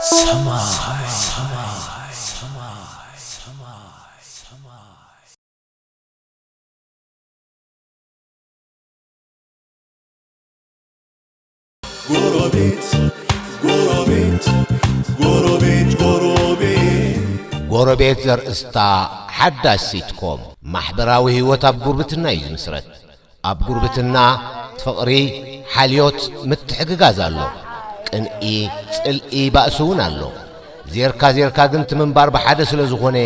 ሰማይ። ጎረቤት፣ ጎረቤት፣ ጎረቤት፣ ጎረቤት። ጎረቤት ዘርእስታ ሓዳሽ ሲትኮም። ማሕበራዊ ህይወት ኣብ ጉርብትና እዩ ዝምስረት። ኣብ ጉርብትና ፍቕሪ፣ ሓልዮት፣ ምትሕግጋዝ ኣሎ። ቅንኢ፣ ጽልኢ፣ ባእሲ እውን ኣሎ። ዜርካ ዜርካ ግን እቲ ምንባር ብሓደ ስለ ዝኾነ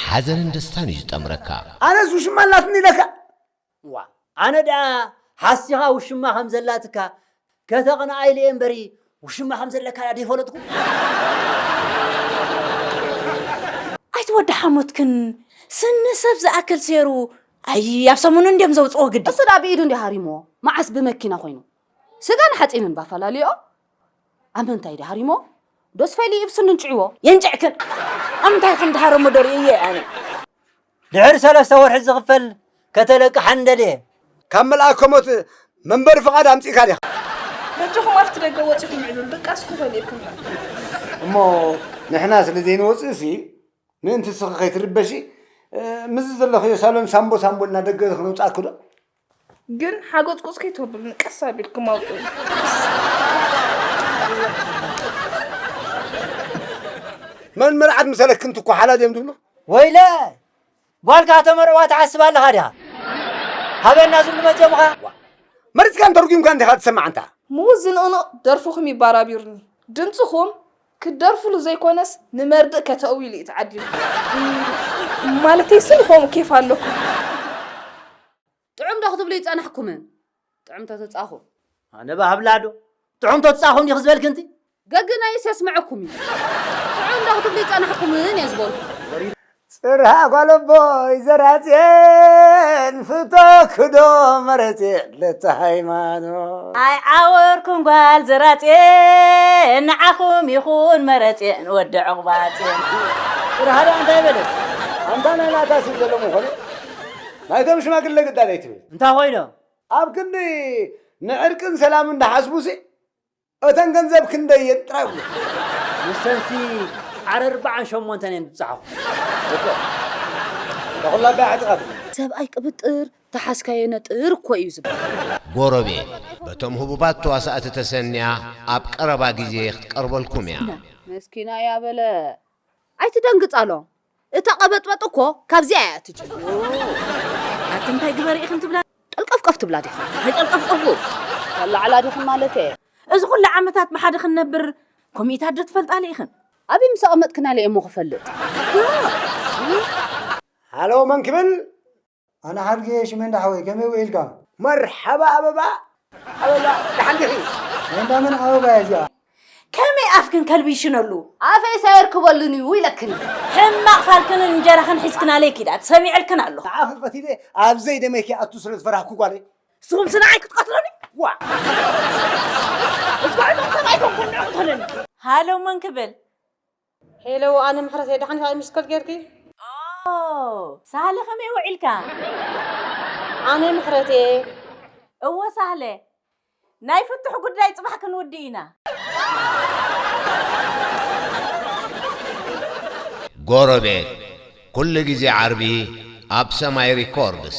ሓዘንን ደስታን እዩ ዝጠምረካ። ኣነስ ውሽማ ኣላትኒ ኢለካ። ዋ፣ ኣነ ደኣ ሓሲኻ ውሽማ ከም ዘላትካ ከተቕንኣ ኢለ እየ እምበሪ፣ ውሽማ ከም ዘለካ ደኣ ደይፈለጥኩ። ኣይትወዲ ሓሞትክን ስኒ ሰብ ዝኣክል ሴሩ። ኣይ፣ ኣብ ሰሙኑ እንድዮም ዘውፅዎ ግዲ። እሱ ደኣ ብኢዱ እንዲ ሃሪሞ፣ መዓስ ብመኪና ኮይኑ። ስጋን ሓፂንን ባፈላልዮ። ኣብ ምንታይ ደሃሪሞ? ዶስ ፈሊ ኢብስን እንጭዕዎ? የንጭዕክን። ኣብ ምንታይ ከም ደሃረሞ ዶ ርእየ ኣነ? ድሕሪ ሰለስተ ወርሒ ዝኽፈል ከተለቅሓ እንደልየ። ካብ መልኣከ ሞት መንበሪ ፍቓድ ኣምጺእካ ዲኻ? በጃኹም ኣብቲ ደገ ወጺኹም ዕልሉ ድቃስኩም ፈሊጥኩም። እሞ ንሕና ስለ ዘይንወጽእሲ፣ ምእንቲ ስኺ ከይትርበሺ፣ እ፣ ምስዚ ዘለኽዮ ሳሎን ሳምቦ ሳምቦ እና ደገ ክነውጽኣኪ ዶ? ግን ሓጎጽጎጽ ከይትወብሉኒ ቀስ ኣቢልኩም ኣውጽኡ። መን መርዓት ምሰለክን ትኳሓላ ድዮም ዝብሉ? ወይለ! ጓልካ ተመርዕዋ ትሓስብ ኣለኻ ዲኻ? ሃበና ዝብሉ መቸሙኻ? መሪጽካን ተርጉምካን ዲኻ ትሰምዕ ኣንታ? ምዉት ዝንቕንቕ ደርፍኹም ይባራቢሩኒ። ድምጽኹም ክትደርፉሉ ዘይኮነስ ንመርድእ ከተእውዩ ኢሉ እዩ ተዓዲሉ። ማለተይ ስኒ ከምኡ ኬፍ ኣለኩም። ጥዑም ዶ ክትብሉ ይጸናሕኩምን? ጥዑም ተተጻኹ። ኣነ ባህብላ ዶ? ጥዑም ተትጻኹ እንዲኹ ዝበልክ እንቲ? ገግናይስ የስምዐኩም እዩ። ጥዑም ዶ ክትብሉ ይጸናሕኩምን እየ ዝበልኩ። ጽርሃ ጓል ኣቦይ ዘራጽየን ፍቶክዶ መረጽየን ለተ ሃይማኖት። ኣይዓወርኩም ጓል ዘራጽየን ንዓኹም ይኹን መረጽየን ወዲ ዕቑባጽየን። ጽርሃ ደኣ እንታይ በለ? ኣንታ ናይ ናታ ስም ዘሎ ምኾነ ናይቶም ሽማግለ ግዳል ኣይትብል። እንታይ ኮይኖም? ኣብ ክንዲ ንዕርቅን ሰላምን ዝሓስቡሲ እተን ገንዘብ ክንደየን ጥራይ ይብሉ። ንሰንሲ ዓረ ኣርባዓን ሸሞንተን እየን ዝብጽሓኹ። እኮ፣ እታ ኩላ ኣባይ ዓጢቓትኒ። ሰብኣይ ቅብጥር፣ ተሓዝካዮ ነጥር እኮ እዩ ዝብል። ጎረቤት፣ በቶም ህቡባት ተዋሳእቲ ተሰንያ ኣብ ቀረባ ግዜ ክትቀርበልኩም እያ። መስኪና እያ በለ። ኣይትደንግጻሎም። እታ ቀበጥበጥ እኮ ካብዚኣ እያ ትጅምር። ኣቲ እንታይ ግበሪ ኢኽን ትብላ? ጠልቀፍቀፍ ትብላ ዲኻ? ኣይጠልቀፍቀፉ። ተላዕላ ዲኽን ማለት እየ። እዚ ኩሉ ዓመታት ብሓደ ክንነብር ኮሚታት ዶ ትፈልጣ ኢኽን? ኣበይ ምስ ኣቐመጥክናለ እየ እሞ ክፈልጥ። ሃሎ፣ መን ክብል? ኣነ ሓድገ ሽመንዳ ሓወይ፣ ከመይ ውዒልካ? መርሓባ ኣበባ፣ ኣበባ፣ ደሓን ዲኺ? ናይ እንዳ መን ኣበባ እያ እዚኣ? ከመይ ኣፍክን ከልቢ ይሽነሉ? ኣፈይ ሳየርክበሉን እዩ ኢለክን። ሕማቕ ፋልክንን እንጀራኽን ሒዝክናለይ ኪዳ፣ ሰሚዐልክን ኣለኹ። ንዓኺ ቀቲለ ኣብ ዘይደመይ ከይኣቱ ስለ ዝፈራህኩ ጓለይ። ንስኹምስ ንዓይ ክትቀትሉኒ? ዋ! እስካዕ እቶም ሰብ ኣይኮንኩም ንዕቁ ትብለኒ። ሃሎ መን ክብል? ሄሎ፣ ኣነ ምሕረት እየ። ደሓን ኢኻ? ሚስ ኮል ጌርኪ? ኦ፣ ሳህለ ከመይ ውዒልካ? ኣነ ምሕረት እየ። እወ ሳህለ፣ ናይ ፍትሑ ጉዳይ ጽባሕ ክንውድእ ኢና። ጎረቤት፣ ኩሉ ግዜ ዓርቢ ኣብ ሰማይ ሪኮርድስ።